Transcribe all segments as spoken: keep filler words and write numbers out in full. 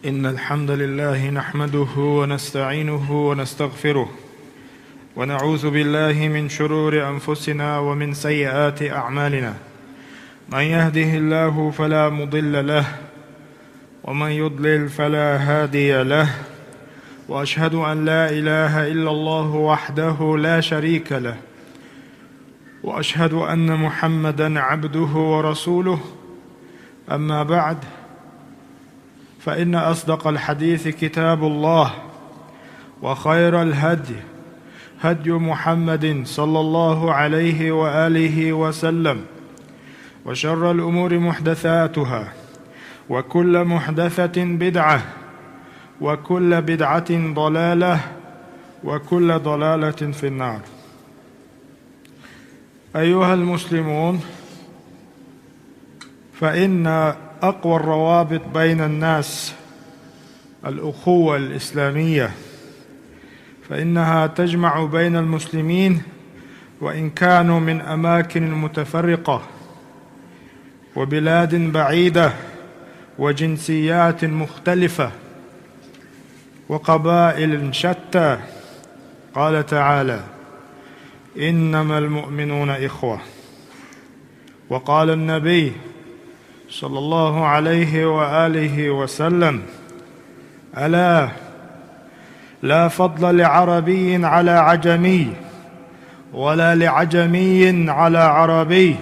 إن الحمد لله نحمده ونستعينه ونستغفره، ونعوذ بالله من شرور أنفسنا ومن سيئات أعمالنا. من يهده الله فلا مضل له، ومن يضلل فلا هادي له، وأشهد أن لا إله إلا الله وحده لا شريك له، وأشهد أن محمدا عبده ورسوله. أما بعد، فإن أصدق الحديث كتاب الله، وخير الهدي هدي محمد صلى الله عليه وآله وسلم، وشر الأمور محدثاتها، وكل محدثة بدعة، وكل بدعة ضلالة، وكل ضلالة في النار. أيها المسلمون، فإن أقوى الروابط بين الناس الأخوة الإسلامية، فإنها تجمع بين المسلمين وإن كانوا من أماكن متفرقة وبلاد بعيدة وجنسيات مختلفة وقبائل شتى. قال تعالى: إنما المؤمنون إخوة. وقال النبي صلى الله عليه وآله وسلم: ألا لا فضل لعربي على عجمي، ولا لعجمي على عربي،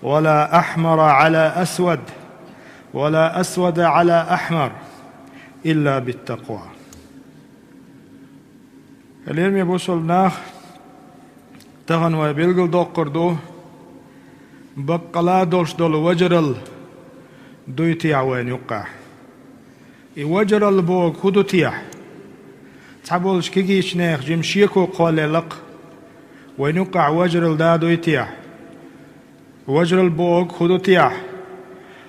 ولا أحمر على أسود، ولا أسود على أحمر، إلا بالتقوى. Лераме бусалба нах, тахан вай билгалдоккхур ду, баккъала долуш долу важарал дуй техьа вайна юккъехь. И важарал бохург хӀун ду техьа? Цхьаболчу кегийчу нехан жима шеко кхоллаелла-кх: вайна юккъехь важарал да дуй техьа? Важарал бохург хӀун ду техьа?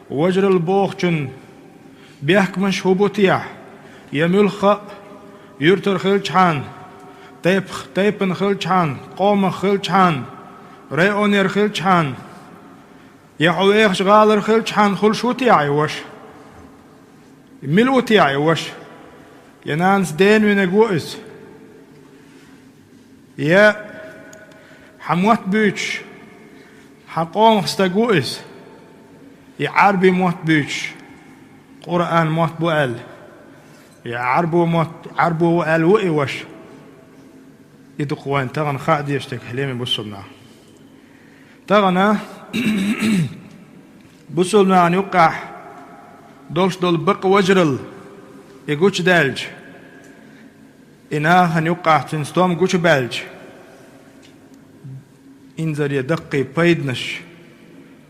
Важарал бохучун бехкамаш хӀун бу техьа? Я муьлхха а, юьртара хилчхьана, тайпах-, тайпана хилчхьана, къомах хилчхьана, районера хилчхьана, я хьо вехачу гӀалара хилчхьана хуьлуш ву техьа и ваша? Мила ву техьа и ваша? Я нанас дена винарг ву иза? Я хьан мотт буьйцуш, хьан къомах стаг ву иза? Я Ӏарби мотт буьйцуш, Къуръан мотт бу аьлла, я Ӏарбо мотт, Ӏарбо ву аьлла ву и ваша? И ду-кх вайна тахана хаа дезаш дерг, лераме бусалба нах. Тахана бусалба нахана юккъехь долуш долу бакъ важарал и гучудаьлча, и нахана юккъехь цуьнан стом гучубаьлча, инзаре даккхий пайданаш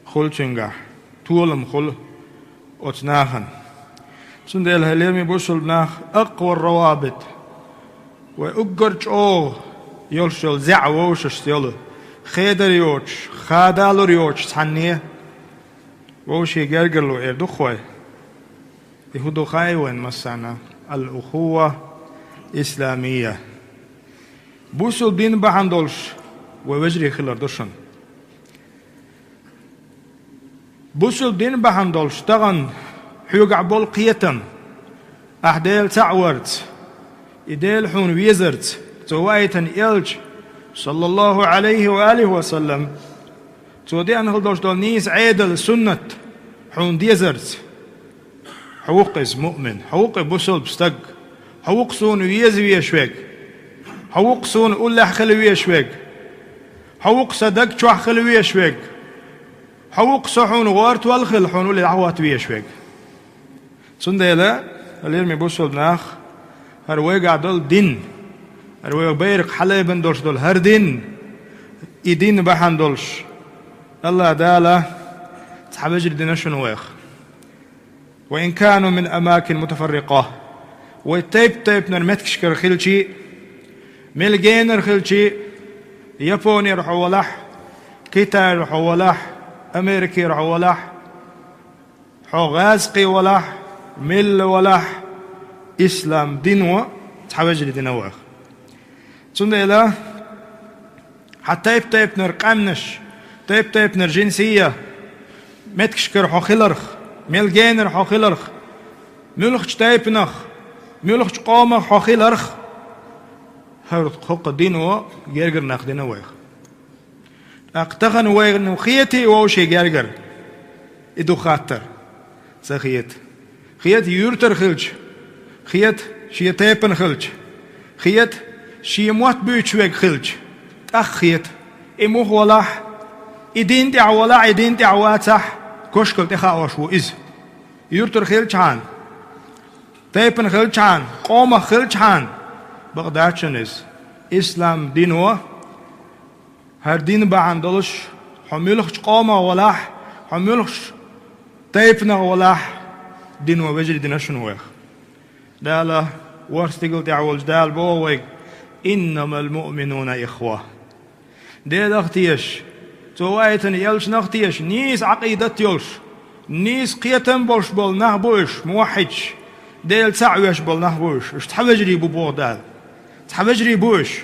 хуьлу цуьнгахь, толам хуьлу оцу нахана. Цундела, хьай лераме бусалба нах, акъвар равабит, вай уггар чӀогӀа йолуш йолу зӀе вовшашца йолу, хедар йоцуш, хадалур йоцуш цхьанне вовшийн гергарло эр ду-кх вай. И хӀун ду хаьий вайна массарна? Ал-ухува исламия. Бусалба дин бахьана долуш вай вежарий хилар ду шуна. Бусалба дин бахьана долуш тахана хьоьгахь болу кхетам, ахь Дела цхьаъ варца, и Дела хьуна везарца, цо ваийтина элча, саллаллаху Ӏалайхи ва алихи ва саллам, цо деана хила долуш долу нийса Ӏедал, суннат хьуна дезарца. Хьо ву-кх иза муъмин, хьо ву-кх и бусалба стаг, хьо ву-кх суна веза везаш верг, хьо ву-кх суна уллехь хила везаш верг, хьо ву-кх сан даг чохь хила везаш верг, хьо ву-кх со хьуна гӀортавала хила, хьуна улле дӀахӀотта везаш верг. Цундела, лераме бусалба нах, хӀара вайгахь долу дин, хӀара вай байракх хьалаайбина долуш долу хӀара дин, и дин бахьана долуш, АллахӀ Дала цхьа вежарий дина шуна вайх. Ва ин кану мин амакин мутафаррикъа, вай тайп-тайпанара меттигашкара хилчий а, мел генара хилчий а, Японера хьо валахь, Китайра хьо валахь, Америкера хьо валахь, хьо гӀазкхи валахь, милла валахь, ислам дино цхьа вежарий дина вайх. Цундела хьан тайп-тайпанара къаьмнаш, тайп-тайпанара жинсия меттигашкара хьо хиларх, мел генара хьо хиларх, Муьлххачу тайпанах, муьлххачу къомах хьо хиларх, хӀара кху-кху дино гергара нах дина вайх. ТӀаккха тахана вайна хетий вовшийн гергара? И ду хаттар. Ца хета. Хета юьртара хилча, хета шен тайпана хилча, хета шен мотт буьйцуш верг хилча, тӀаккха хета. И муха валахь, и дин тӀехь валахь, и дин тӀехь вацахь, кошкал тӀехаош ву иза. Юьртара хилчхьана, тайпана хилчхьана, къомах хилчхьана, бакъ дац шуна иза. Ислам дино, хӀара дин бахьана долуш, хьо муьлххачу къомах валахь, хьо муьлххачу тайпанах валахь, дино вежарий дина шуна вайх. Дала, ворхӀ стигала тӀехь волчу Дала боху вайга: «Иннамал муъминуна ихва». Делах тешаш, цо ваийтина элчанах тешаш, нийса Ӏакъидат йолуш, нийса кхетам болуш болу нах бу уьш, муваххьидаш, Дела цхьаъ веш болу нах бу уьш. Уьш цхьа вежарий бу боху Дала. Цхьа вежарий бу уьш.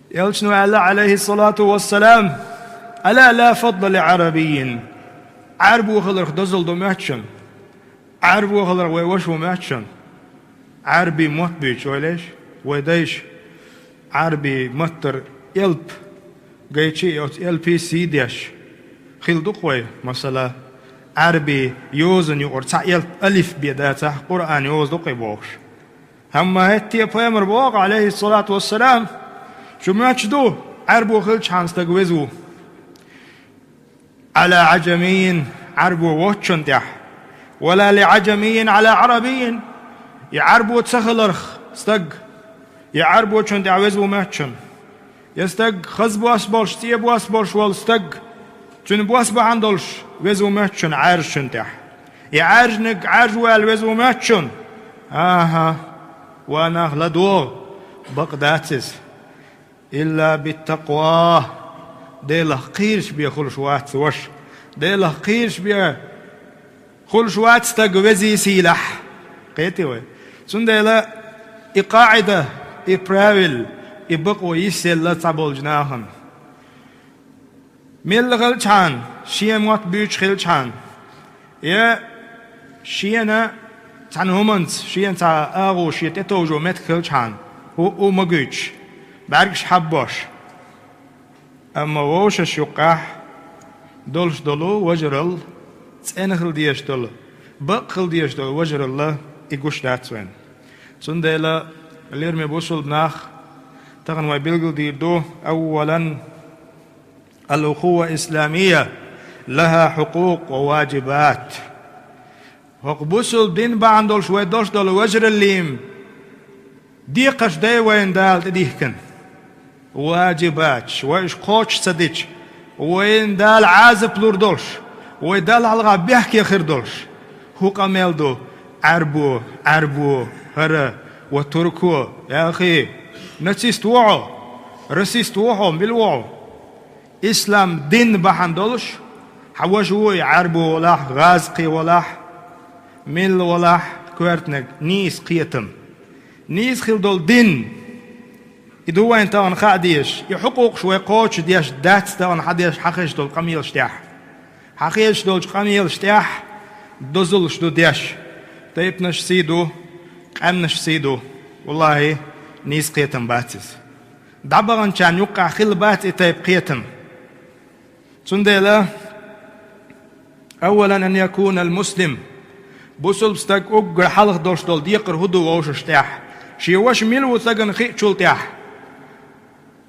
Элчано аьлла, Ӏалайхиссалату вассалам: «Ала ла фадла ли Ӏарабиййин». Ӏаьрбо хиларх дозалла ду моьтту шуна. Ӏаьрбо хиларх вай ваша ву моьтту шуна. Ӏаьрби мотт буьйцуш вай леш, вай дайша Ӏаьрби маттара элп гайчи, оцу элпий сий деш хилла ду-кх вай, масала, Ӏаьрби йозанна юкъара цхьа элп, алиф бен дацахь, Къуръан йоза ду-кх и бохуш. Амма хӀетте а пайхамар боху, Ӏалайхиссалату вассалам, шу моьттуш ду, Ӏаьрбо хилчхьана стаг веза ву. Ӏала Ӏаджамиййин, Ӏаьрбо воцчунна тӀехь, ва ла ли Ӏаджамиййин Ӏала Ӏарабиййин, я Ӏаьрбо ца хиларх стаг, я Ӏаьрбочунна тӀехь веза ву моьтту шуна. Я стаг хаза бос болуш, цӀен бос болуш волу стаг, цуьнан бос бахьана долуш веза ву моьтту шуна Ӏаьржачунна тӀехь. Я Ӏаьржаниг Ӏаьржа ваьлла веза ву моьтту шуна. АхӀа, ва нах, ладогӀа, бакъ дац иза. Илла биттакъва. Делах кхийраш бен хуьлуш вац ваша. Делах кхийраш бен хуьлуш вац стаг везий сийлахь. Кхетий вай? Цундела и къаӀида, и правил, и бакъо йисъелла цхьаболчу нахана. Мелла хилчхьана, шен мотт буьйцуш хилчхьана, я шена цхьана хӀуманца, шена цхьа агӀо шен тӀетовжо меттиг хилчхьана, хӀуъу ма гуьйцуш, бӀаьргаш хьаббош. Амма вовшаш юккъехь долуш долу важаралла, цӀена хила дезаш долу, бакъ хила дезаш долу важаралла, и гуш дац вайна. Цундела, лераме бусулба нах, тахана вай билгалдийр ду, аввалан, ал-ухувва исламия лаха хьукъукъ ва ваджибат. ХӀокху бусулба дин бахьана долуш вай долуш долу важараллин декхарш дай вайна Дала тӀедихкина. Ваджибаташ, вай уьш кхочуш ца дича, вайна Дала Ӏазап лур долуш, вай Далла хьалха бехке хир долуш. ХӀун къамел ду, Ӏаьрбо, Ӏаьрбо, хӀара, ва турко, яхи, нацист ву хьо, расист ву хьо, мила ву хьо? Ислам дин бахьана долуш, хьан важа вуй, Ӏаьрбо валахь, гӀазкхи валахь, милла валахь, коьртаниг нийса кхетам. Нийса хила долу дин, и ду вайн тахана хаа дезаш, и хьукъукъаш вай кхочуш деш дац тахана хьан деш хьан хезаш долу къамелаш тӀехь. Хьан хезаш долчу къамелаш тӀехь дозаллаш ду деш, тайпанаш сий ду, къаьмнаш сий ду. Валлахи, нийса кхетам бац иза. ДӀабаханчарна юккъехь хилла бац и тайпа кхетам. Цундела, аввалан ан якуна ал-муслим, бусулба стаг уггар хьалха долуш долу декхар хӀун ду вовшашна тӀехь, шен ваша мила ву стагана хиъчул тӀехь.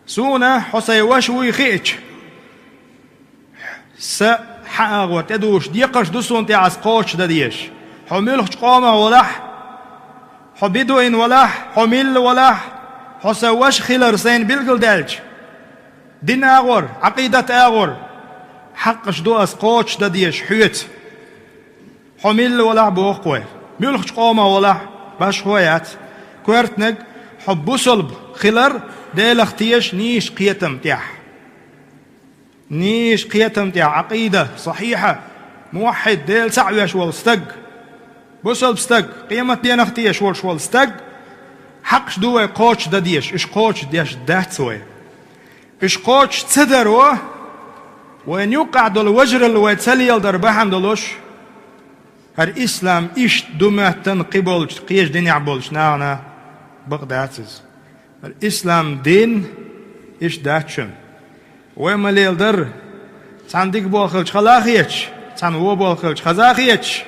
Суна хьо сайн ваша вуй хиъча, сан хьан агӀор тӀедугӀуш декхарш ду суна тӀехь ас кхочуш дан дезаш. Хьо муьлххачу къомах валахь, хьо бедуин валахь, хьо милла валахь, хьо сан ваша хилар сайна билгалдаьлча, дин агӀор, Ӏакъидат агӀор хьакъаш ду ас кхочуш дан дезаш хьоьца. Хьо милла валахь боху-кх вай, муьлххачу къомах валахь, башхо яц. Коьртаниг, хьо бусалба хилар Делах тешаш нийса кхетам тӀехь. Нийса кхетам тӀехь, Ӏакъида сахьихьа, муваххьид, Дела цхьаъ веш волу стаг, бусалба стаг, къематденах тешаш волуш волу стаг, хьакъаш ду вай кхочуш дан дезаш, уьш кхочуш деш дац вай. Уьш кхочуш ца даро, вайна юккъехь долу важаралла вай ца леладар бахьана долуш, ХӀара ислам иштта ду моьттан кхиболчу, кхечу динехь болчу нахана бакъ дац иза. ХӀара ислам дин иштта дац шуна. Вай ма леладара, цхьана дика болх хилча хала а хеташ, цхьана вон болх хилча хаза а хеташ.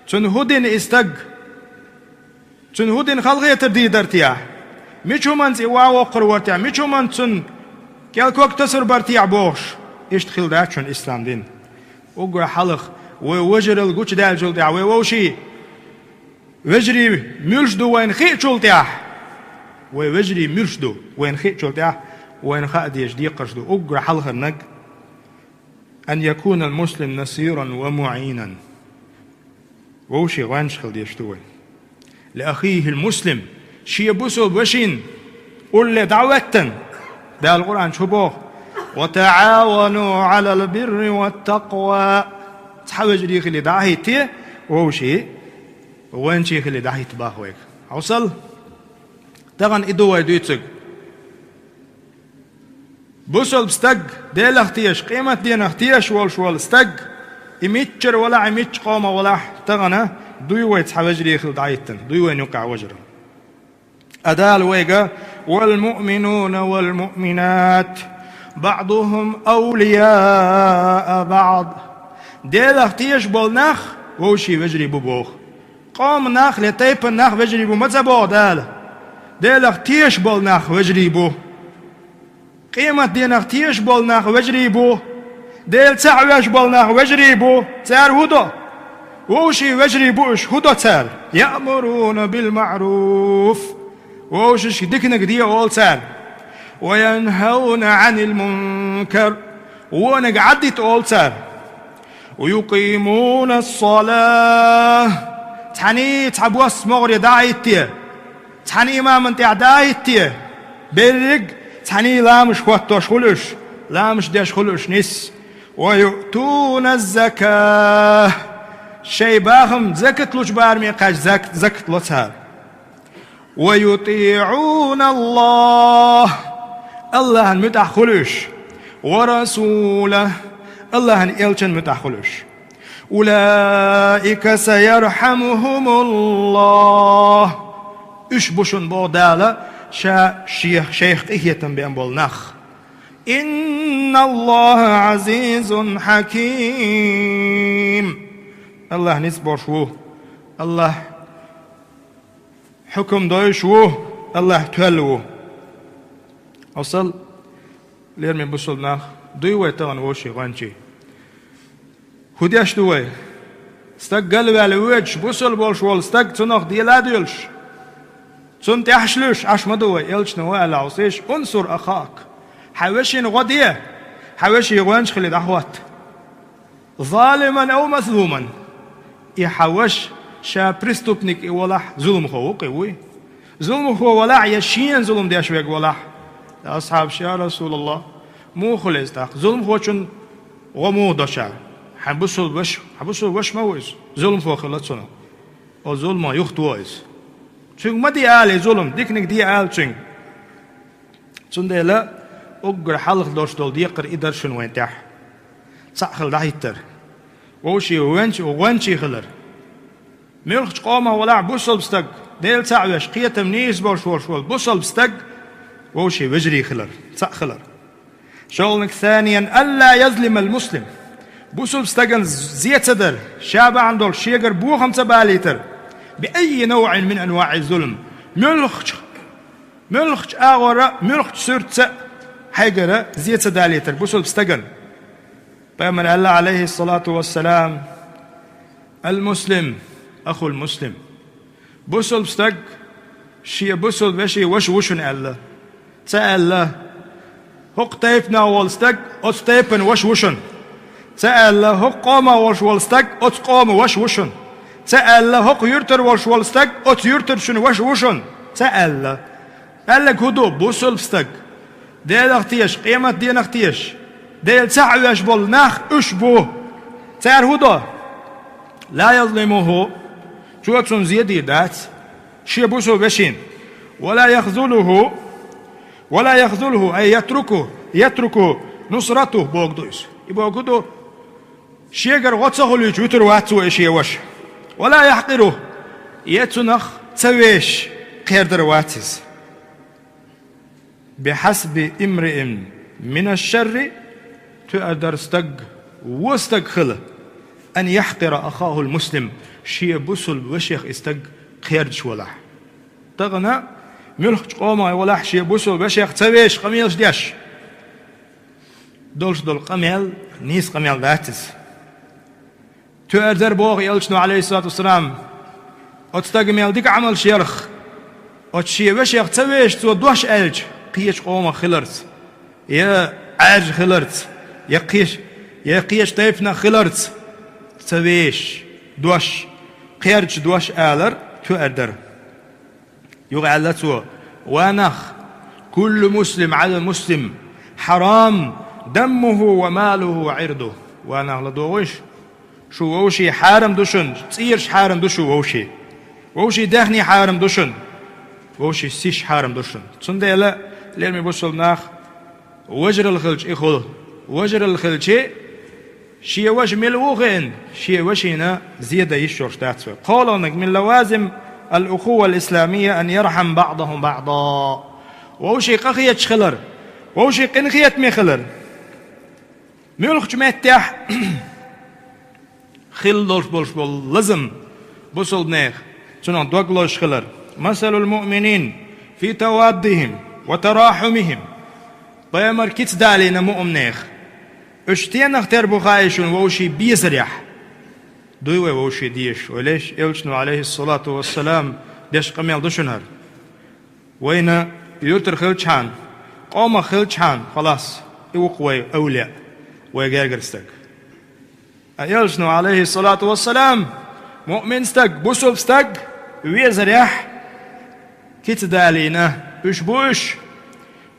Цунна хӀун дина и стаг? Цунна хӀун дина халахетар дийр дара техьа? Мича хӀуманца и ван воккхур вара техьа? Мича хӀуманца цунна кӀел ког тасар бара техьа бохуш? Иштта хила дац шуна ислам дин. Уггар хьалха вай вежаралла гучудаьллачул тӀаьхьа, вай вовшийн вежарий муьлш ду вайна хиъчул тӀаьхьа, вай вежарий муьлш ду вайна хиъчул тӀаьхьа, вайна хаа дезаш декхарш ду. Уггар хьалхарниг: «أن يكون المسلم نصيرا ومعينا». Вовшийн гӀоьнча хила дезаш ду вай. «لأخيه المسلم», шен бусалба вешин улле дӀа а хӀоьттина, Дала Къуръан чу боху: «وتعاونوا على البر والتقوى». Цхьа вежарий хилий дӀа а хӀитте, вовшийн гӀоьнчий хилий дӀа а хӀитта боху вайга. Хьовсал, тахана и ду вай дуьйцург. Бусалба стаг, Делах тешаш, къематденах тешаш волуш волу стаг, и миччара валахь, и мичча къомах валахь, тахана дуй вай цхьа вежарий хила дӀахӀиттина, дуй вайна юккъехь вежарий. Ткъа Дала вайга: «والمؤمنون والمؤمنات بعضهم أولياء بعض». Делах тешаш болу нах вовшийн вежарий бу боху. Къоман нах я тайпан нах вежарий бу ма ца боху Дала. Делах тешаш болу нах вежарий бу. Къематденах тешаш болу нах вежарий бу. Дела цхьаъ веш болу нах вежарий бу. Цара хӀун до? Вовшийн вежарий бу уьш, хӀун до цара? «يأمرون بالمعروف». Вовшашка диканиг де олу цара. «وينهون عن المنكر». Вониг Ӏаддита олу цара. «ويقيمون الصلاة». Цхьаьний цхьа бос могӀаре дӀа а хӀитте, цхьана имаман тӀехь дӀа а хӀитте, берриг цхьаьний ламаш хӀоттош хуьлу уьш, ламаш деш хуьлу уьш нисса. «ويؤتون الزكاة». Шайн бахам закат лучу бараме кхаьчча зак-, закат ло цара. «ويطيعون الله». Аллахьан муьтӀахь хуьлу уьш. «ورسوله». Аллахьан элчан муьтӀахь хуьлу уьш. «أولئك سيرحمهم الله». Уьш бу шуна боху Дала, Ша шех, шайх къинхетам бен болу нах. «إن الله عزيز حكيم». Аллахь ницкъ болуш ву. Аллахь хьукам дойуш ву, Аллахь тоьлла ву. Хьовсал, лераме бусалба нах, дуй вай тахана вовшийн гӀоьнчий? ХӀун деш ду вай? Стаг галваьлла воьдуш, бусалба волуш волу стаг цунах дела а доьлуш, цунна тӀаьхьаш луьйш Ӏаш ма ду вай, элчано хӀун аьлла хьовсийша: «انصر أخاك». Хьан вешин гӀо де, хьан вешин гӀоьнча хилий дӀахӀотта. «ظالما أو مظلوما». И хьан ваша, ша преступник и валахь, зуламхо ву-кх и, вуй. Зуламхо валахь я шена зулам деш верг валахь. Асхьабаш: «Я Расулаллах, муха хуьлу иза тӀаккха? Зуламхочун гӀо муха до ша?» Хьан бусалба ваша, хьан бусалба ваша ма ву иза, зуламхо хилла цунах. Оцу зуламан юхатоха иза. Цуьнга ма де ала и зулам, диканиг де ала цуьнга. Цундела уггар хьалха долуш долу декхар и дара шуна вайн тӀехь. Цхьаъ хила дӀахӀиттар. Вовшийн венча, гӀоьнчий хилар. Муьлххачу къомах валахь бусалба стаг, Дела цхьаъ веш, кхетам нийса болуш волуш волу бусалба стаг, вовшийн вежарий хилар, цхьаъ хилар. ШолгӀаниг: «ثانيا ألا يظلم المسلم». Бусалба стагана зе ца дар, ша бахьана долуш шегара бохам ца балийтар. «بأي نوع من أنواع الظلم». Муьлххачу Муьлххачу агӀора, муьлххачу суьртца а хьайгара зе ца далийтар бусалба стагана. Пайхамара аьлла, Ӏалайхиссалату вассалам: «المسلم أخو المسلم». Бусалба стаг шен бусалба вешин ваша ву шуна аьлла. Ца аьлла: «ХӀокху тайпанах волу стаг оцу тайпана ваша ву шуна». Ца аьлла: «ХӀокху къомах волуш волу стаг оцу къоман ваша ву шуна». Ца аьлла: «ХӀокху юьртара волуш волу стаг оцу юьртарчун ваша ву шуна». Ца аьлла. Аьлларг хӀун ду? Бусалба стаг, Делах тешаш, къематденах тешаш, Дела цхьаъ веш болу нах уьш бу. Цара хӀун до? «لا يظلمه». Цо цунна зе дийр дац, шен бусалба вешин. «ولا يخذله». «ولا يخذله», أي يتركه، يترك نصرته бохург ду иза. И бохург хӀун ду? Шегара гӀо ца хуьлуьйтуш вуьтур вац цо и шен ваша. ولا يحقره, я цунах ца вешаш кхердар вац иза. بحسب امرئ من الشر, тоъардар стаг, вон стаг хила, أن يحقر أخاه المسلم, шен бусалба вешех из стаг кхердаш валахь. Тахана муьлххачу къомах валахь шен бусалба вешех ца вешаш къамелаш деш, долуш долу къамел нийса къамел дац иза. Тоъардар боху элчано, عليه الصلاة والسلام, оцу стага мел дика Ӏамалш ярах, оцу шен вешех ца вешаш цо дош аьлча, кхечу къомах хиларца, я Ӏаьржа хиларца, я кхеш-, я кхечу тайпанах хиларца, ца вешаш дош, кхердаш дош алар тоъардар. Юха аьлла цо: «Ва нах, كل مسلم على المسلم حرام دمه وماله وعرضه». Ва нах, ладогӀийша, шу вовшийн хьарам ду шуна, цӀераш хьарам ду шу вовшийн. Вовшийн даьхний хьарам ду шуна, вовшийн сис хьарам ду шуна. Цундела, лераме бусалба нах, важаралла хилча и хуьлу. Важаралла хилча, шен ваша мила ву хиъна, шен вашина зе дан йиш йолуш дац вай. КхоалгӀаниг من لوازم الأخوة الإسلامية أن يرحم بعضهم بعضا. Вовшийн къахеташ хилар, вовшийн къинхетаме хилар. Муьлххачу меттехь хила долуш болуш болу лазам бусалба нехан, цунах дог лозуш хилар. مثل المؤمنين في توادهم وتراحمهم. Пайхамар кица далийна муъминех. Уьш стенах тера бу хаий шуна вовшийн безарехь? Дуй вай вовшийн дезаш? Вай леш, элчано, عليه الصلاة والسلام, деш къамел ду шуна хӀара. Вайна юьртара хилчахьана, къомах хилчахьана, халас, и ву-кх вай авлияъ, вай гергара стаг. Ткъа элчано, عليه الصلاة والسلام, муъмин стаг, бусалба стаг везарехь кица далийна, уьш бу уьш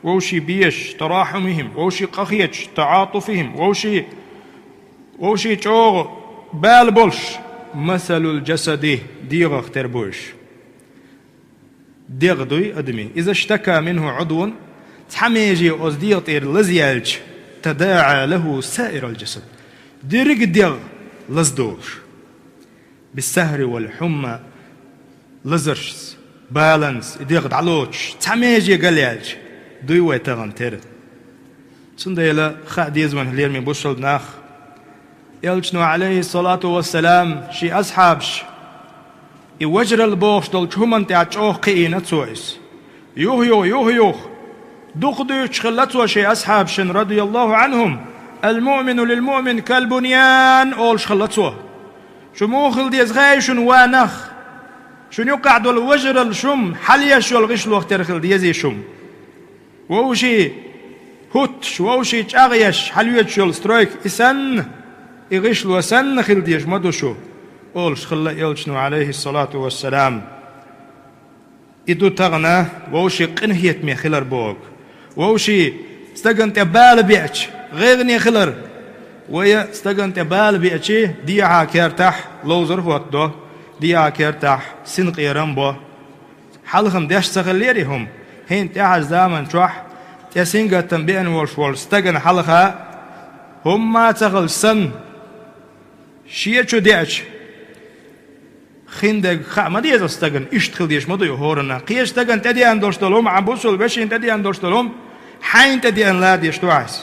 вовшийн безаш, تراحمهم, вовшийн къахеташ, تعاطفهم, вовшийн, вовшийн чӀогӀа бала болуш, مثل الجسد, дегӀах тера бу уьш. ДегӀ дуй адамийн. إذا اشتكى منه عضو, цхьа меже оцу дегӀа тӀера лазаяьлча, تداعى له سائر الجسد, дерриг а дегӀ лазадолуш. بالسهر والحمى, лазаршца, баланца и дегӀ дӀалоцуш, цхьа меже галъяьлча, дуй вай тахана тера. Цундела хаа деза вайна, лераме бусалба нах, элчано, عليه الصلاة والسلام, шен асхьабаш и важаралла бохуш долчу хӀуманна тӀехь чӀогӀа кхиийна цо иза. Юха-юха, юха-юха дукха дуьйцуш хилла цо шен асхьабашна, رضي الله عنهم: المؤمن للمؤمن كالبنيان, олуш хилла цо. Шу муха хила деза хаий шуна, ва нах? Шуна юккъехь долу важаралла шуна хьалъеш йолу гӀишлох тера хила дезий шуна? Вовшийн хӀуттуш, вовшийн чӀагӀъеш хьалоьцуш йолу стройка и санна, и гӀишло санна хила дезаш ма ду шу, олуш хилла элчано, عليه الصلاة والسلام. И ду тахана вовшийн къинхетаме хилар бохург. Вовшийн стагана тӀе бала беача, гӀайгӀане хилар. Вай стагана тӀе бала беача, дехьа кертахь ловзар хӀоттадо, дехьа кертахь синкъерам бо. Хьалха-м деш ца хиллера и хӀума. ХӀинца тӀаьхьарчу заман чохь тӀе сингаттам беана волуш волчу стагана хьалха хӀумма а ца хилча санна, шен чу деача, хиндерг хаа ма деза оцу стагана, иштта хила дезаш ма ду и хӀоранна. Кхечу стагана тӀедеана долуш долу хӀума, хьан бусалба вешина тӀедеана долуш долу хӀума, хьайна тӀедеана лара дезаш ду хьайса.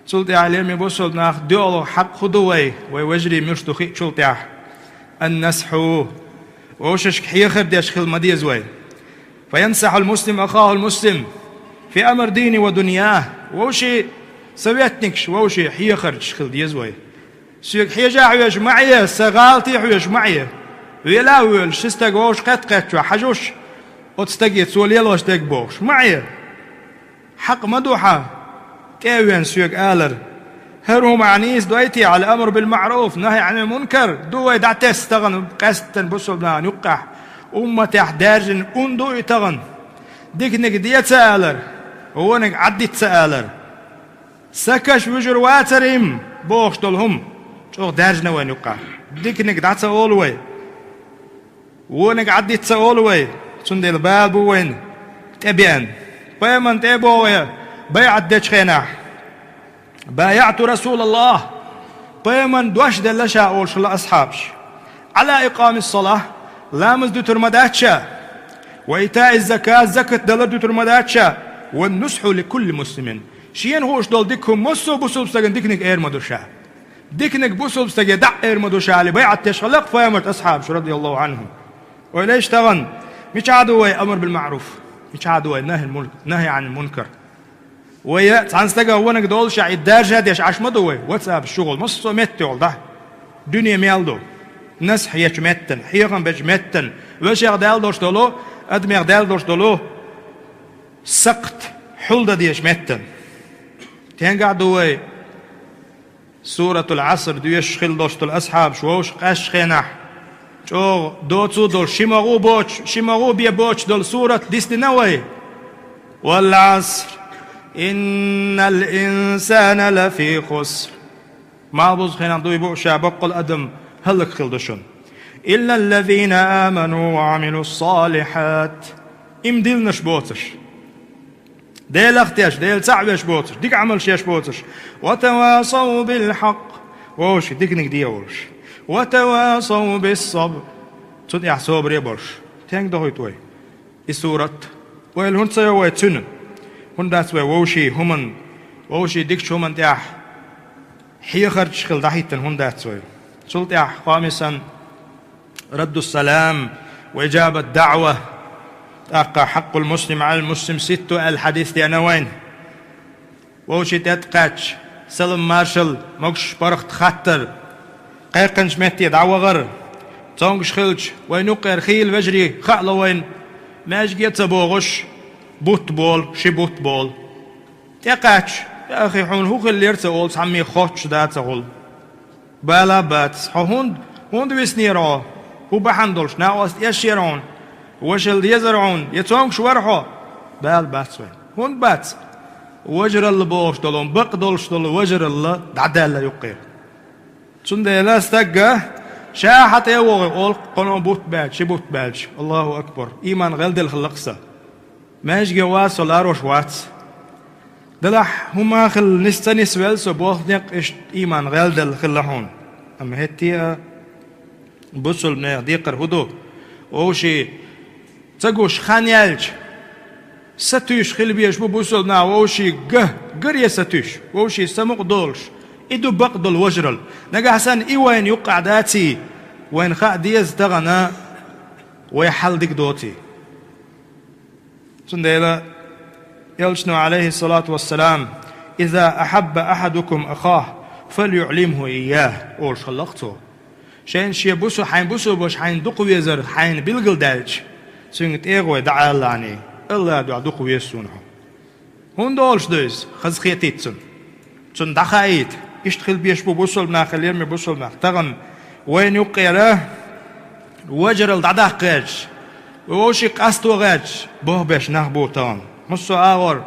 Цул тӀаьхьа, лераме бусалба нах, доьалгӀа хьакъ хӀун ду вай, вай вежарий муьлш ду хиъчул тӀаьхьа? النصح. Вовшашка хьехар деш хила ма деза вай. فينصح المسلم أخاه المسلم في أمر دينه ودنياه. Вовшийн советникаш, вовшийн хьехарчаш хила деза вай. Соьга хьежа а хьоьжуш ма Ӏе, сан гӀалатий хьоьжуш ма Ӏе. Вела а воьлуш, ши стаг вовшах кхетта-кхеттачохь хьажуш, оцу стаге цо лелош дерг бохуш ма Ӏе. Хьакъ ма ду хьан тӀе а веана соьга алар. ХӀара хӀума ахь нийса дойтий, الأمر بالمعروف والنهي عن المنكر, ду вай дӀатесна тахана къаьсттина бусалба нахана юккъехь, умматехь даьржина ун ду и тахана. Диканиг де ца алар, вониг Ӏадда дита ца алар. Са каш вуьжур вацара-м бохуш долу хӀума чӀогӀа даьржина вайна юккъехь. Диканиг дӀа ца олу вай. Вониг Ӏадда дита ца олу вай, цундела бала бу вайна тӀе беана. Пайхамарна тӀе а богӀий, байӀат дечу хенахь: بايعت رسول الله, пайхамарна дош делла ша, олуш хилла асхьабаш. على إقام الصلاة, ламаз дуьтур ма дац ша, وإيتاء الزكاة, закат далар дуьтур ма дац ша, والنصح لكل مسلم, шена хууш долу дика хӀума массо а бусулба стагана диканиг эр ма ду ша. Диканиг бусулба стаге дӀа а эр ма ду ша аьлла, байӀат деш хилла-кх пайхамарца асхьабаш, رضي الله عنهم. Ойла еш тахана, мичахь ду вай амр бил маъруф? Мичахь ду вай нахьи мун-, нахьи Ӏанил мункар? Вай цхьана стага вониг долуш а, и даржа деш Ӏаш ма ду вай, WhatsApp чухула, массо а метте йолу, да? Дуьне мел ду. Насхьа ечу меттана, хьехам бечу меттана, вешех даьлла долуш долу, адамех даьлла долуш долу сакхт хьулда дезачу меттана. Тенгахь ду вай Суратул Ӏаср доьшуш хилла долуш долу асхьабаш вовшах къаьстачу хенахь, чӀогӀа доцу долуш, ши магӀу боцуш, ши магӀу бен боцуш долу сурат дисдина вай. والعصر إن الإنسان لفي خسر. Малхбузу хенахь дуй бу ша, баккъал адам хӀаллакьхилла ду шуна. إلا الذين آمنوا وعملوا الصالحات. Иман диллинарш боцуш. Делах теш, Дела цхьаъ веш боцуш, дика Ӏамалш еш боцуш. وتواصوا بالحق. Вовшийн диканиг де волуш. وتواصوا بالصبر. Цу тӀехь собаре а болуш. Тенга дохуьйту вай и сурат? Ойла хӀунда ца йо вай цуьнан? ХӀунда дац вай вовшийн хӀуманна, вовшийн дикачу хӀуманна тӀехь хьехарчаш хилла дӀахӀиттина хӀунда дац вай? Цул тӀаьхьа, خامسا, رد السلام وإجابة الدعوة. ТӀаккха حق المسلم على المسلم ست аьлла хьадис деана вайна. Вовшийн тӀе кхаьчча, салам-маршалла, могуш-паргӀат хаттар, кхайкхинчу метте дӀавахар, цомгуш хилча, вайна юккъера хийла вежарий хаало вайна, маьждиге а ца богӀуш, бутт болу, ши бутт болу. ТӀекхаьчча: «Я ахи, хьуна хӀун хиллера?» — ца олу, цхьаммо хоттуш да ца хуьлу. Бала а бац. Хьо хӀунда, хӀунда виснера хьо? ХӀун бахьана долуш? Накъост эшера хьуна? Вашалла дезара хьуна? Я цомгуш вара хьо? Бала бац вайн. ХӀунда бац? Важаралла бохуш долу, бакъ долуш долу важаралла дӀадаьлла юккъера. Цундела стагга ша хьан тӀе а вогӀий, олу кхуьнан бутт баьлча, ши бутт баьлча: «Аллаху акбар, ийман гӀелделла хилла-кх сан». Маьждиге ван со, ларош вац. Делахь хӀума хилла нис ца нисвелла со, боху некъ иштта ийман гӀелделла хилла хьуна. Амма хӀетте а бусулба нехан декхар хӀун ду? Вовшийн ца гуш хан яьлча, сатуьйсуш хила безаш бу бусулба нах вовшийн га, гаре сатуьйсуш, вовшийн самукъа долуш. И ду бакъ долу важаралла. Нагахь санна и вайна юккъехь даций, вайна хаа деза тахана вай хьал дика доций. Цундела Элчано, عليه الصلاة والسلام: «إذا أحب أحدكم أخاه فليعلمه إياه», — олуш хилла-кх цо. Шайна шен бусу-, хьайн бусулба ваша хьайна дукха везар хьайна билгалдаьлча, цуьнга тӀегӀой дӀаалалахьаний: «АллахӀан дуьхьа дукха веза суна хьо». ХӀунда олуш ду иза? Хазахетийта цунна. Цунна дӀахаийта. Иштта хила безаш бу бусулба нах, хила еза бусулба нах. Тахана вайна юккъера важаралла дӀадаккха гӀерташ, вовшийн къасто гӀерташ, бохбеш нах бу тахана. Массо а агӀор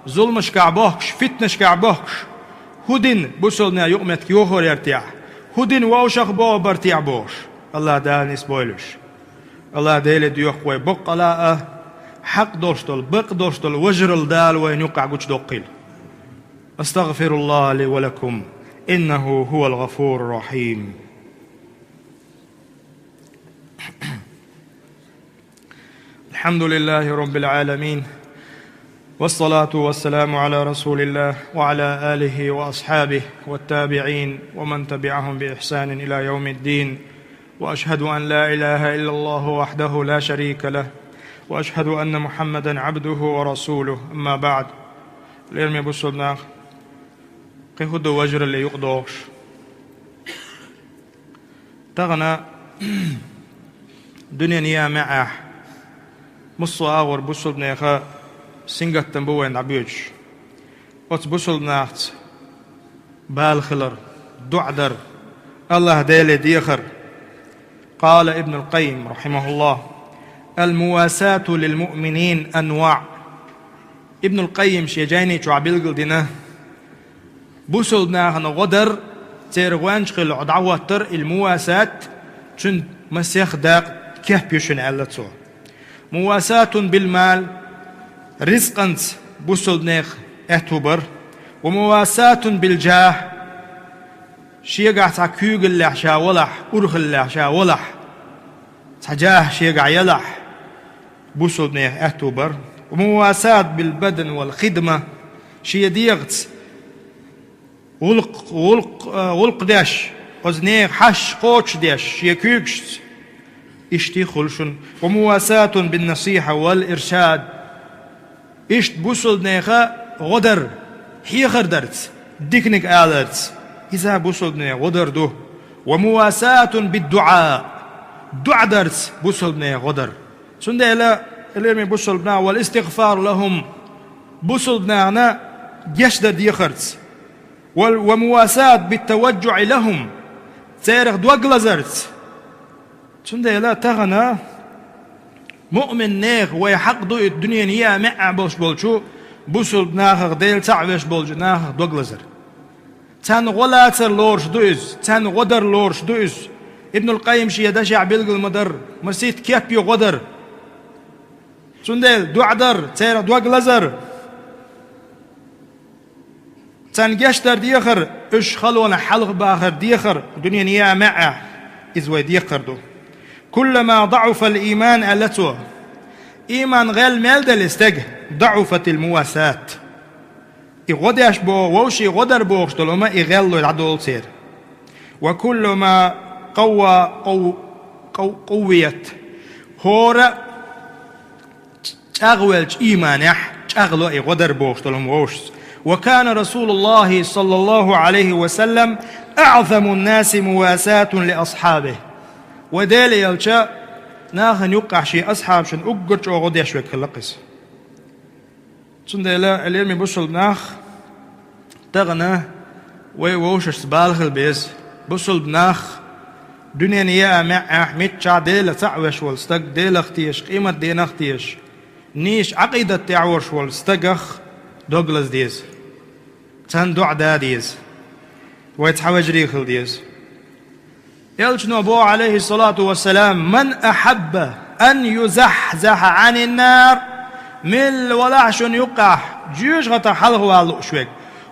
зуламашкахь бохкуш, фитнашкахь бохкуш, хӀун дина бусулба нехан юкъаметтиг йохор яра техьа, хӀун дина вовшах боху бара техьа бохуш. АллахӀ Дала нисбойла уьш. АллахӀ Деле доьху вай боккъала а, хьакъ долуш долу, бакъ долуш долу важаралла Дала вайна юккъехь гучудоккхийла. أستغفر الله لي ولكم، إنه هو الغفور الرحيم. الحمد لله رب العالمين، والصلاة والسلام على رسول الله وعلى آله وأصحابه والتابعين ومن تبعهم بإحسان إلى يوم الدين. وأشهد أن لا إله إلا الله وحده لا شريك له، وأشهد أن محمدا عبده ورسوله. أما بعد. Лераме бусулба нах, кхин хӀун ду важаралле юкъадогӀуш? Тахана дуьненан яа маьӀехь, массо а агӀор бусулба нехан сингаттам бу вайна дӀабоьдуш. Оцу бусулба нахаца бала хилар, дуӀа дар, АллахӀ Деле дехар. قال ابن القيم رحمه الله: المواساة للمؤمنين أنواع. Ибнул Къаййим шен жайни чохь билгалдина, бусулба нахана гӀо дар, церан гӀоьнча хилла хьо дӀахӀоттар, и мувасат, цуьнан масех дакъа, кеп ю шуна, аьлла цо. مواساة بالمال, ризкъанца бусулба нехан аьтту бар. ومواساة بالجاه, Шегахь цхьа куьйгаллехь ша валахь, урхаллехь ша валахь, цхьа жахь шегахь ялахь, бусалба нехан аьтту бар. ومواساة بالبدن والخدمة, шен дегӀаца гӀуллакх, гӀуллакх, а, гӀуллакх деш, оцу нехан хьашт кхочушдеш, шен куьйгашца. Иштта хуьлу шуна. ومواساة بالنصيحة والإرشاد. Иштта бусалба нехан гӀо дар, хьехар дарца, диканиг аларца. Иза бусалба нехан гӀо дар ду. ومواساة بالدعاء. ДуӀа дарца бусалба нехан гӀо дар. Цундела, лераме бусалба нах, والاستغفار لهم, бусалба нахана гечдар дехарца. وال-, ومواساة بالتوجع لهم, церах дог лазарца. Цундела тахана муъмин нехан вай хьакъ ду и дуьненан еа маьӀӀехь болуш болчу бусалба нахах, Дела цхьаъ веш болчу нахах дог лазар. Царна гӀо лацар лоруш ду иза, царна гӀо дар лоруш ду иза. Ибнул Къаййим шен дашехь билгал ма-дарра, масийтта кеп ю гӀо дар. Цундела дуӀа дар, церах дог лазар. Царна гечдар дехар, уьш халонах хьалхабахар дехар, дуьненан еа маьӀӀехь, иза вай декхар ду. كلما ضعف الإيمان, аьлла цо, ийман гӀел мел делла стеган, ضعفت المواساة. И гӀо деш бо-, вовшийн гӀо дар бохуш долу хӀума и гӀеллой дӀадолу церан. وكلما قوى قو-, قو-, قويت. ХӀора чӀагӀвеллачу ийманехь чӀагӀло и гӀо дар бохуш долу хӀума вовшашца. وكان رسول الله صلى الله عليه وسلم أعظم الناس مواساة لأصحابه. Вай Делан элча нахана юккъехь шен асхьабашна уггар чӀогӀа гӀо деш верг хилла-кх иза. Цундела, лераме бусалба нах, тахана вай вовшашца бала хила беза. Бусалба нах, дуьненан еа маьӀӀехь миччахь Дела цхьаъ веш волу стаг, Делах теша, къематденах теша, нийса Ӏакъидат тӀехь волуш волу стагах дог лаза деза. Царна дуӀа да деза. Вай цхьа вежарий хила деза. Элчано боху, عليه الصلاة والسلام: من أحب أن يزحزح عن النار, милла валахь шуна юккъехь жоьжахатах хьалха вала лууш верг,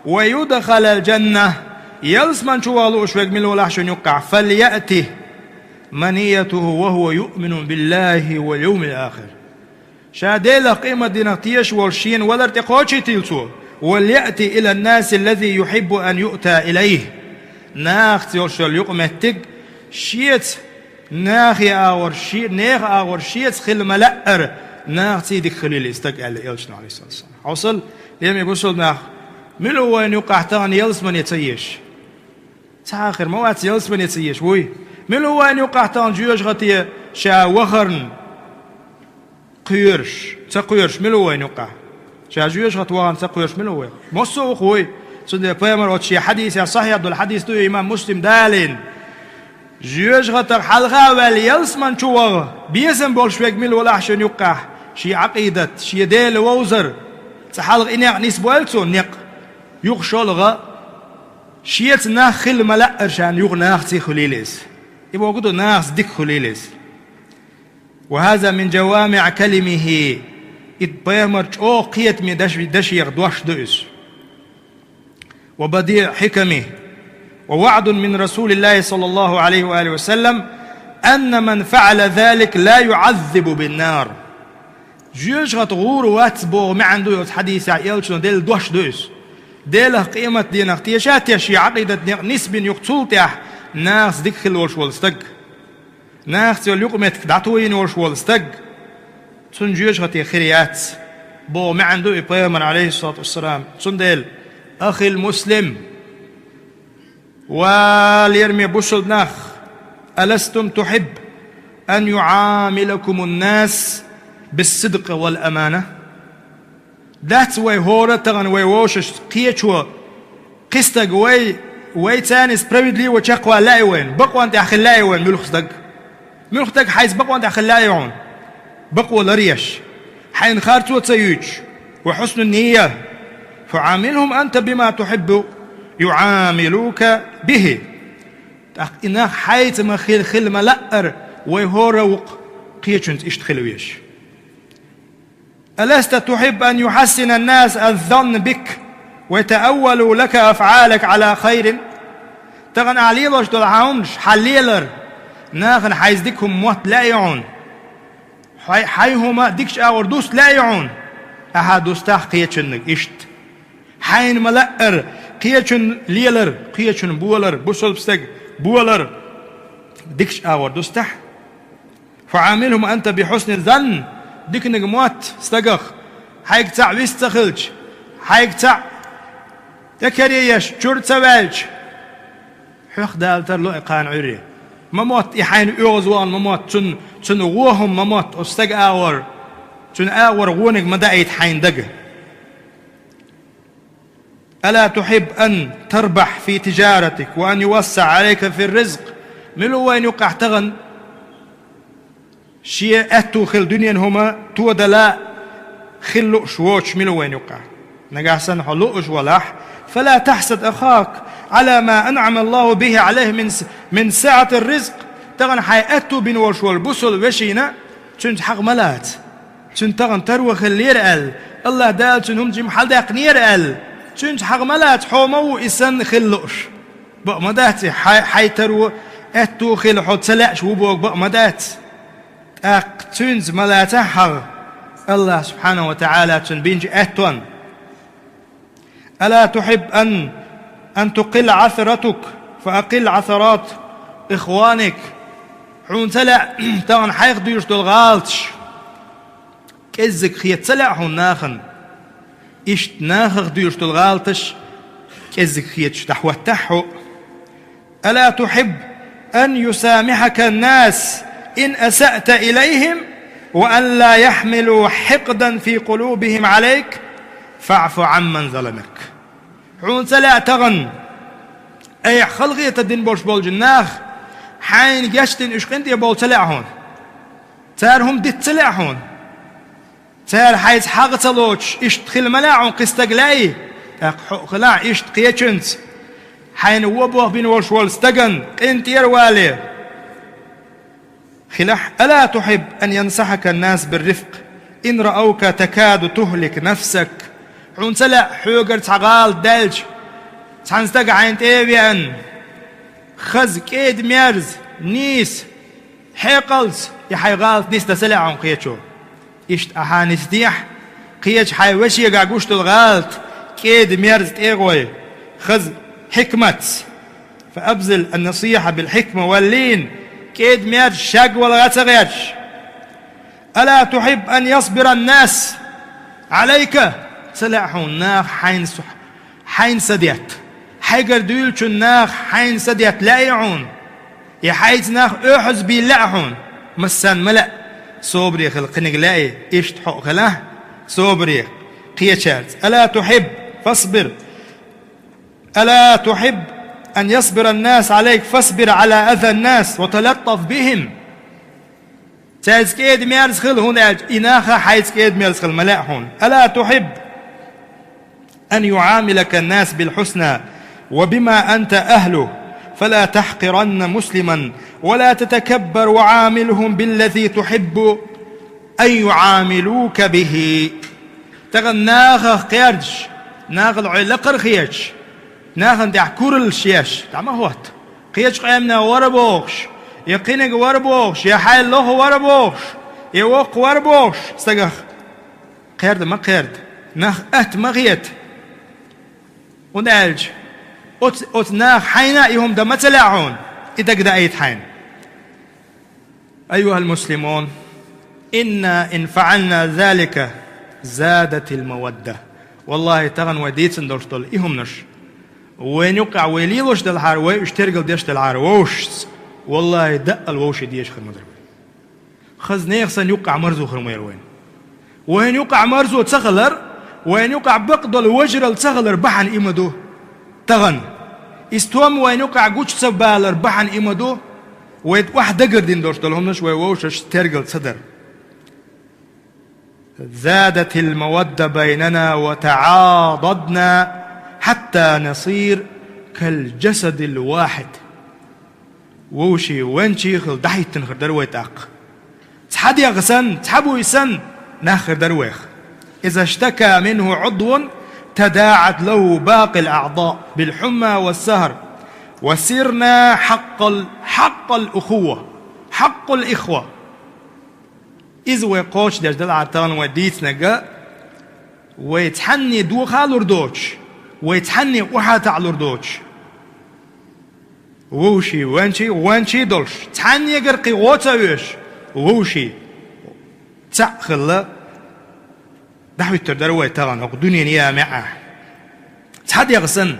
ويدخل الجنة, ялсамани чу ваха лууш верг милла валахь шуна юккъехь, فليأت منيته وهو يؤمن بالله واليوم الآخر. Ша Делах, къематденах тешаш волуш шена валар тӀекхочуьйтийла цо. وليأت إلى الناس الذي يحب أن يؤتى إليه. Нахаца йолуш йолу юкъаметтиг шеца, нахе агӀор, ше-, нехан агӀор шеца хила ма-лаьара, нахаца дика хуьлийла и стаг, аьлла элчано, عليه الصلاة والسلام. Хьовсал, лераме бусалба нах, мила ву вайна юккъехь тахана ялсамане ца езаш? Цхьа а хир ма вац ялсамане ца езаш, вуй. Мила ву вайна юккъехь тахана жоьжахате ша вахарна кхоьруш, ца кхоьруш мила ву вайна юккъехь? Ша жоьжахате вахарна ца кхоьруш мила ву вайна? Массо а ву-кх, вуй. Цундела пайхамар оцу шен хьадисехь, сахьихь долу хьадис ду и, имам Муслима далийна. Жоьжахатах хьалха а ваьлла, ялсамани чу ваха безам болуш верг мила валахь шуна юккъехь, шен Ӏакъидат, шен Дела вовзар, цкъа хьалха и некъ нисбойла цо, некъ. Юха шолгӀа, шеца нах хила ма-лаьара шена, юха нахаца хуьлийла иза. И бохург ду, нахаца дика хуьлийла иза. وهذا من جوامع كلمه. И пайхамар чӀогӀа кхетаме даш-, дашех дош ду иза. وبديع حكمه. ووعد من رسول الله صلى الله عليه وآله وسلم أن من فعل ذلك لا يعذب بالنار. Жоьжахатах гӀур вац боху маьӀна ду оцу хьадисехь, элчано делла дош ду иза. Делах, къематденах теша а тешаш, шен Ӏакъидат, некъ нисбина юха цул тӀаьхьа нахаца дика хила волуш волу стаг. Нахаца йолу юкъаметтиг дӀатойина волуш волу стаг, цунна жоьжахате хир яц боху маьӀна ду и пайхамар, عليه الصلاة والسلام. Цундела, أخي المسلم, ва лераме бусалба нах, ألستم تحب أن يعاملكم الناس بالصدق والأمانة؟ Дац вай хӀора а тахана вай вовшашца кхечо, кхин стаг вай, вай царна справедливо чекхвала лаьий вайна, бакъонна тӀехь хила лаьий вайна муьлхха стаг? Муьлхха стаг хьайца бакъонна тӀехь хила лаьий хьуна? Бакъо ларъеш, хьайна харцо ца юьйцуш, وحسن النية. فعاملهم أنت بما تحب يعاملوك به. ТӀаккха и нах хьайца ма хила, хила ма-лаьара, вай хӀора а ву-кх кхечуьнца иштта хила везаш. ألست تحب أن يحسن الناس الظن بك ويتأولوا لك أفعالك على خير؟ Тахана ахьа лелош долу хьан хӀуманаш, хьан лелар, нахана хьайца дика хӀума мотт лаьий хьуна? Хьай, хьайн хӀума дикачу агӀор дуста лаьий хьуна? Ахьа дустахь кхечуннаг иштта. Хьайна ма-лаъара, кхечунна лелар, кхечунна болар, бусалба стаг болар дикачу агӀор дустахь. «فعاملهم أنت بحسن الظن», диканиг мотт стагах, хьайга цхьаъ вист ца хилча, хьайга цхьаъ тӀекере еш, чуьра ца ваьлча, хьох Дала тарло и кхана Ӏуьйре. Ма мотт и хьайна оьгӀазвахана, ма мотт цунна, цунна гӀо хӀума ма мотт оцу стага агӀор, цуьнан агӀор гӀониг ма даийта хьайна дага. «ألا تحب أن تربح في تجارتك وأن يوسع عليك في الرزق». Мила ву вайна юккъехь тахана шен аьтту хила дуьненан хӀума тодала хила лууш воцуш мила ву вайна юккъехь? Нагахь санна хьо лууш валахь, «فلا تحسد أخاك على ما أنعم الله به عليه من س-، من سعة الرزق». Тахана хьайн аьтту бина волуш волу бусалба вешина, цуьнца хьагӀ ма лаца. Цуьнан тахана таро хиллера аьлла, АллахӀ Дала цуьнан хӀума жима хьаладаьккхинера аьлла, цуьнца хьагӀ ма лаца, хьо ма ву и санна хила лууш. Бакъ ма дац и, хьай, хьайн таро аьтту хила хьо ца лаьаш ву боху бакъ ма дац. ТӀаккха цуьнца ма лацахь хьагӀ, АллахӀ субхьанаху ва тагӀала цунна бинчу аьттонна. «ألا تحب أن، أن تقل عثرتك فأقل عثرات إخوانك». Хьуна ца лаьа тахана хьайх дуьйш долу гӀалаташ кӀеззиг хета ца лаьа хьуна нахана? Иштта нахах дуьйш долу гӀалаташ кӀеззиг хеташ дӀахӀоттахь хьо. «ألا تحب أن يسامحك الناس إن أسأت إليهم وأن لا يحملوا حقدا في قلوبهم عليك فاعف عمن ظلمك». Хьуна ца лаьа тахана, айхьа халахета дина болуш болчу нах хьайна гечдина уьш къинтӀе бовла ца лаьа хьуна? Цара хӀума дита ца лаьа хьуна? Цара хьайца хьагӀ ца лоцуш, иштта хила ма лаьа хьуна кхин стаг лаьий? ТӀаккха хьо а хилахь иштта кхечуьнца, хьайна вон бохбина волуш волу стагана къинтӀера вале хилахь. «ألا تحب أن ينصحك الناس بالرفق إن رأوك تكاد تهلك نفسك». Хьуна ца лаьа хьоьгара цхьа гӀалат даьлча, цхьана стага хьайна тӀе а веана, хаза, кӀеда-мерза, нийса, хьекъалца и хьайн гӀалат нисдан ца лаьа хьуна кхечо? Иштта ахьа нисдехьа, кхечу хьайн вешегахь гуш долу гӀалат кӀеда-мерза тӀе а гӀой, хаза, хьикматца. «فأبذل النصيحة بالحكمة واللين», кӀеда-мерза, шагвала гӀа ца гӀерташ. «ألا تحب أن يصبر الناس عليك؟» Ца лаьа хьуна наха хьайна су-, хьайна са детта? Хьайгара дуьйлучун наха хьайна са детта лаьий хьуна? Я хьайца нах оьхьазбийла лаьа хьуна? Массарна ма лаьа. Собаре хила кхиниг лаьий, иштта хьо а хилахь собаре кхечаьрца. «ألا تحب فاصبر، ألا تحب أن يصبر الناس عليك فاصبر على أذى الناس وتلطف بهم». Цаьрца кӀеда-мерза хила, хӀунда аьлча и наха хьайца кӀеда-мерза хила ма лаьа хьуна. «ألا تحب أن يعاملك الناس بالحسنى وبما أنت أهله، فلا تحقرن مسلما ولا تتكبر وعاملهم بالذي تحب أن يعاملوك به». Тахана нахах кхердаш, нахала хьо лакхара хеташ, нахана тӀехь кураллаш еш дӀа ма хӀотта. Кхечу къаьмнех вара бохуш, я кхиниг вара бохуш, я хьайн лоха вара бохуш, я воккха вара бохуш стагах кхерда ма кхерда, нах атта ма хета. ХӀунда аьлча оцу, оцу наха хьайна а и хӀума дан ма ца лаьа хьуна, и дагадаийта хьайна. أيها المسلمون، إنا إن فعلنا ذلك زادت المودة. Валлахьи, тахана вай дийцина долуш долу и хӀуманаш, вайна юккъехь вай лелош делахьара, вай уьш тергал деш делахьара вовшашца, валлахьи, даъал вовшийн дезаш хир ма дара вай. Хаза нехан санна юккъехь марзо хир ма яра вайна. Вайна юкъахь марзо ца хилар, вайна юкъахь бакъдолу важаралла ца хилар бахьана и ма ду тахана. И стом вайна юкъахь гучу ца балар бахьана и ма ду вай охьадагардина долуш долу хӀуманаш вай вовшашца тергал ца дар. زادت المودة بيننا وتعاضدنا حتى نصير كالجسد الواحد. Вовшийн венчий хила дӀахӀиттина хир дара вай тӀаккха. Цхьа дегӀ санна, цхьа буй санна, нах хир дара вайх. إذا اشتكى منه عضو تداعت له باقي الأعضاء بالحمى والسهر. وصرنا حق ال-، حق الأخوة، حق الإخوة. Иза вай кхочушдеш далахь тахана вай дийцинарг, вай цхьанне доха лур доцуш, вай цхьанне охьатаӀа лур доцуш. Вовший, ванчий, ванчий долуш, цхьаннегара кхин гӀо ца оьшуш, вовший цхьаъ хилла, дӀахӀуьттур дара вай тахана хӀокху дуьненан яа маьӀӀехь. Цхьа дегӀ санна,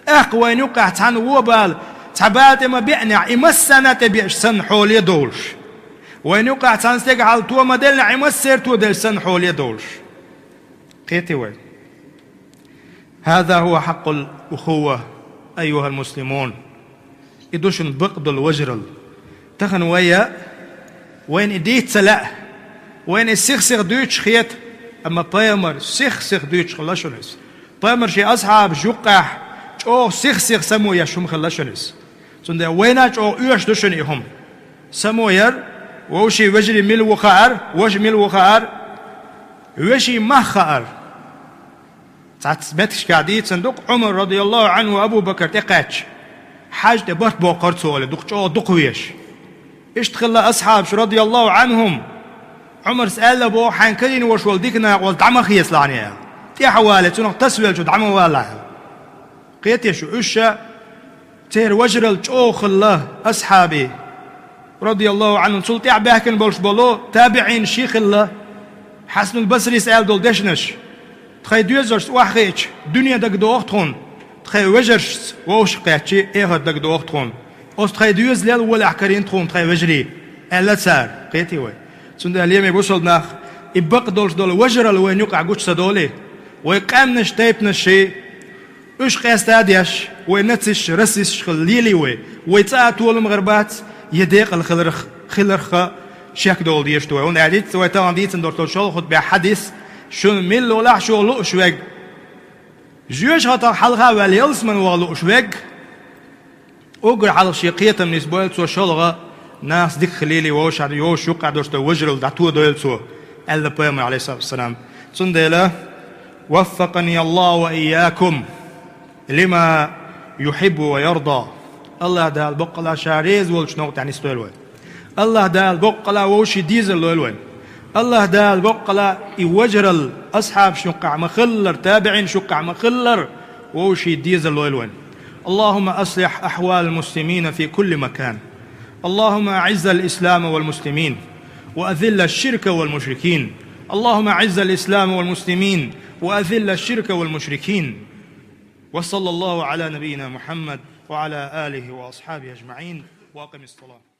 тӀаккха вайна юккъехь цхьана вон бала, цхьа бала тӀе ма беанехь, и массарна а тӀебеаш санна хьоле а довлуш. Вайна юккъехь цхьана стеган хьал то ма деллинехь, и массеран то деллаш санна хьоле а довлуш. Кхетий вай? هذا هو حق الأخوة أيها المسلمون. И ду шуна бакъдолу важаралла. Тахана вай а, вайна и дийца ца лаьа, вайна и сих-сиха дуьйцуш хета, амма пайхамар сих-сиха дуьйцуш хилла шуна иза. Пайхамар шен асхьабаш юккъехь чӀогӀа сих-сиха само еш хӀума хилла шуна иза. Цундела вайна а чӀогӀа оьшуш ду шуна и хӀума. Само яр, вовшийн вежарий мила ву хаар, ваша мила ву хаар, вешин мах хаар. Цхьацца меттигашкахь дийцина ду-кх, Ӏумар, радияллаху Ӏанху, Абу Бакар тӀекхаьчча, хьаьжа тӀе барт боккхура цо олий, дукха чӀогӀа дукха везаш. Иштта хилла асхьабаш, радияллаху Ӏанхум, Ӏумарс аьлла боху, хьайн карийна ваша волу дика накъост дӀа ма хецалахь аьлла. ТӀаьхьа валий, цунах тасавеллачух дӀа ма валалахь аьлла. Кхетий шу, уьш ша церан важаралла чӀогӀа хилла асхьабийн, радияллаху Ӏанхум, цул тӀаьхьа баьхкина болуш болу табиӀинаш ши хилла, Хьасанул Басрис аьлла долу дешнаш: «Тхайн доьзалшца охьахиъча, дуьне дагадогӀу тхуна, тхайн вежаршца вовшахкхетча, эхарт дагадогӀу тхуна. Оцу тхайн доьзалел волахь карийна тхуна тхайн вежарий», аьлла цара. Кхетий вай? Цундела, лераме бусалба нах, и бакъдолуш долу важаралла вайна юкъахь гучу ца долий, вай къаьмнаш, тайпанаш ши, уьш къаста а деш, вай нацисташ, расисташ хила лелий вай, вай цкъа а толам гӀар бац, я декъала хиларх-, хиларх а шек довла дезаш ду вай. ХӀунда аьлча вай тахана дийцина долуш долу шолгӀа хутбехь хьадис: «Шуна милла волахь шу лууш верг, жоьжахатех хьалха а ваьлла ялсамане ваха лууш верг, уггар хьалха шен кхетам нисбойла цо шолгӀа, нахаца дика хила лелий, вовшахкхетча, юккъехь долуш долу важаралла дӀатодойла цо», аьлла пайхамара, Ӏалайхиссалату вассалам. Цундела, وفقني الله وإياكم لما يحب ويرضى. АллахӀ Дала боккъала Ша реза волчу новкъа тӀехь нисдойла вай. АллахӀ Дала боккъала вовшийн дезар лойла вайн. АллахӀ Дала боккъала и важаралла асхьабашна юккъехь ма-хиллара, табиӀинашна юккъехь ма-хиллара, вовшийн дезар лойла вайн. اللهم أصلح أحوال المسلمين في كل مكان. اللهم أعز الإسلام والمسلمين، وأذل الشرك والمشركين. اللهم أعز الإسلام والمسلمين، وأذل الشرك والمشركين. وصلى الله على نبينا محمد وعلى آله وأصحابه أجمعين. وأقم الصلاة.